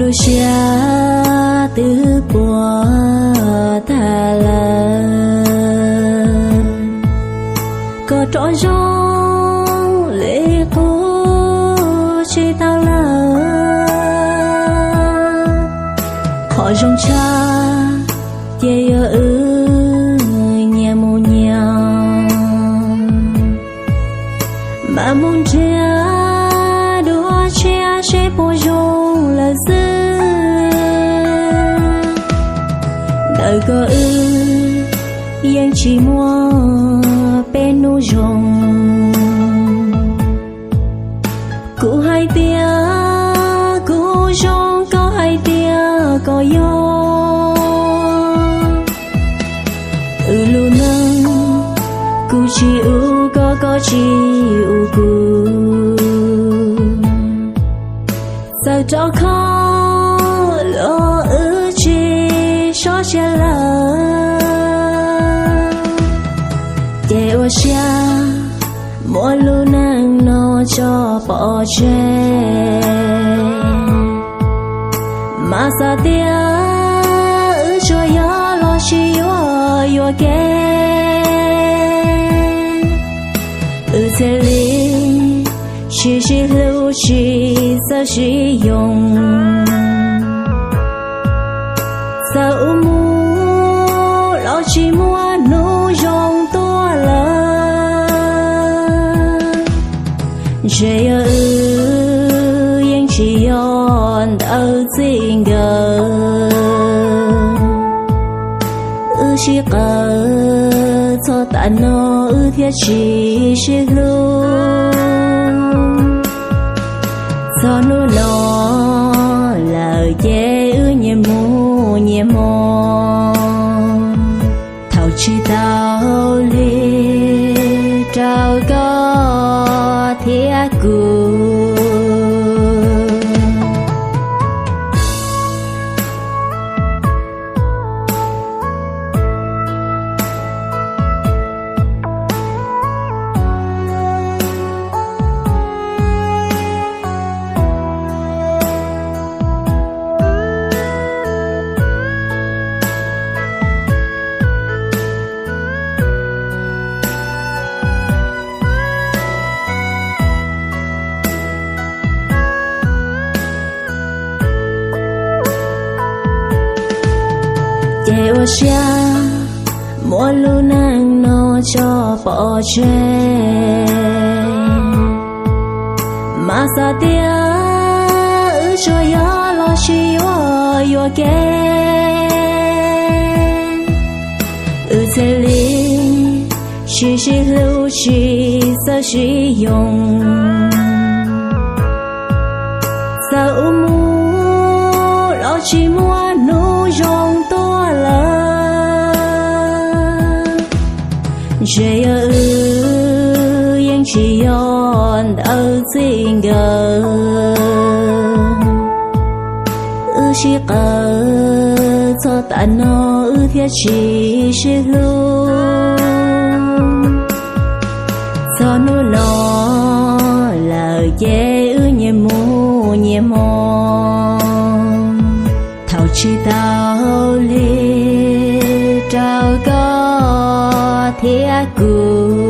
Lub siab twb puas tag lawm, koj rov zoo li qub tsis tau lawm. Qhov zoo tshaj ces yog wb nyias mus nyias, mam mus nrhiav dua tshiab seb puas zoo lawm xwb. Ntawm koj wb yeej tsis muaj peb hnub zoo. Kuv hais tias kuv zoo, koj hais tias koj yog. Wb lub neej kuv tsis ua koj, koj tsis ua kuv. Txawm rau kho los wb tsis sov siab lawm. Ces ua siab muab lub neej no tso pov tseg, mas xav tias wb tsuas yog los sis yuav yuam kev. Wb thiaj li sib sib hlub, tsis txawj sib yoo. Txawm wb mus los tsis muaj hnub zoo tuaj lawm. Ntshe yog wb yeej tsis yog ntawm txij nkawm. Wb sib qawm txog tav no, wb thiaj tsis sib hlub. Txog hnub no lawm ces wb nyias mus nyias hmo. Thaum tsis tau li rau koj thiab kuv. Ces ua siab muab lub neej no tso pov tseg, mas xav tias wb tsuas yog los sis yuav yuam kev. Wb thiaj li sib sib hlub, tsis txawj sib yoo. Txawm wb mus los tsis muaj hnub zoo tuaj lawm. Ntshe yog wb yeej tsis yog ntawm txij nkawm. Wb sib qawm txog tav no, wb thiaj tsis sib hlub. Txog hnub no lawm ces wb nyias mus nyias hmo. Thaum tsis tau li rau koj thiab kuv.